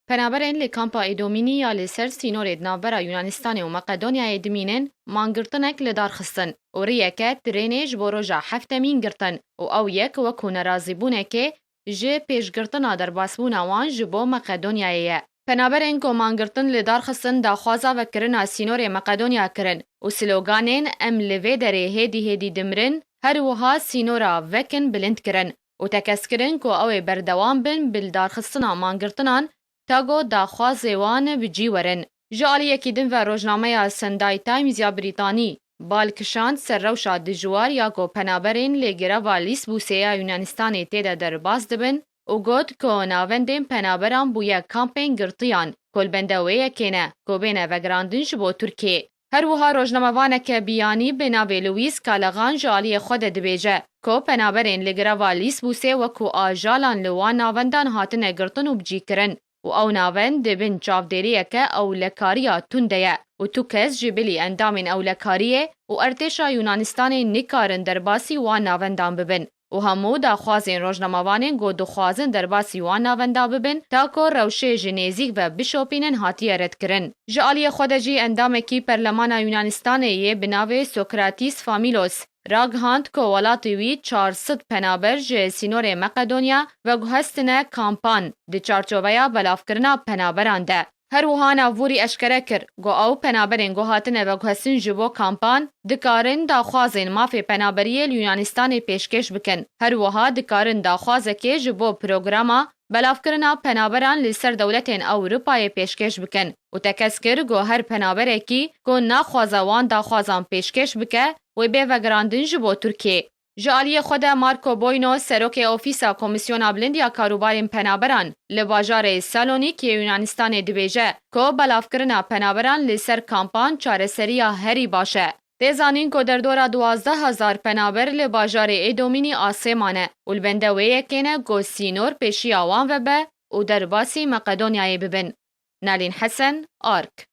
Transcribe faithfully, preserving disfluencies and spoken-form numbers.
Penaberên li kampa Îdomînî ya li ser sînorê di navbera Yunanistanê û Meqedonyayê dimînin, mangirtinek li dar xistin û riyeke tirênê ji bo roja heftemîn girtin û ew yek wekû nerazîbûnekê ji pêşgirtina derbasbûna wan ji bo Meqedonyayê ye. Penaberên ku mangirtin li dar xistin daxwaza vekirina sînorê Meqedonya kirin û sloganên "Em li vê derê hêdî hêdî dimirin", her wiha "Sînora vekin" bilind kirin û tekez kirin ku ew ê berdewam bin bi lidarxistina mangirtinan ta ku daxwazê wan bi cî werin. Ji aliyekî din ve rojnameya Sunday Times ya Brîtanî bal kişand ser rewşa dijwar ya ku penaberên li greva Lîsbûsê ya Yunanistanê tê de derbas dibin û got ku navendên penaberan bûye kampên girtiyan ku li bende wê yekê ne ku bêne vegerandin ji bo Tirkiyê. Her wiha rojnamevaneke biyanî bi navê Louis Callaghan ji aliyê xwe de dibêje ku penaberên li greva Lîsbûsê wekû ajalan li wan navendan hatine girtin û bicîkirin û ew navend di bin çavdêriyeke ewlekariya tund de ye û tu kes ji bilî endamên ewlekariyê û ertêşa Yunanistanê nikarin derbasî wan navendan bibin û hemû daxwazên rojnamevanên ku dixwazin derbasî wan navenda bibin, ta ku rewşê ji nêzîk ve bişopînin, hatiye redkirin. Ji aliyê xwe de jî endamekî Perlemana Yunanistanê yê bi navê Sokratis Familos ragihand ku welatê wî çar sed penaber ji sînorê Meqedonya veguhestine kampan di çarçoveya belavkirina penaberan de. Her wiha navborî eşkere kir ku ew penaberên ku hatine veguhestin ji bo kampan dikarin daxwazên mafê penaberiyê li Yunanistanê pêşkêş bikin. Her wiha dikarin daxwazekê ji bo programa belavkirina penaberan li ser dewletên Ewropayê pêşkêş bikin û tekez kir ku her penaberekî ku naxwaze wan daxwazan pêşkêş bike, wê bê vegerandin ji bo Tirkiyê. Ji aliyê xwe de Marco Boyno, serokê Ofîsa Komîsyona Bilind ya Karûbarên Penaberan li bajarê Salonîk yê Yunanistanê dibêje ku belavkirina penaberan li ser kampan çareseriya herî baş e. Tê zanîn ku derdora duwazdeh hezar penaber li bajarê Êdomînî asê mane û li bende wê yekê ne ku sînor pêşiya wan ve be û derbasî Meqedonyayê bibin. Nalîn Hesen, Ark.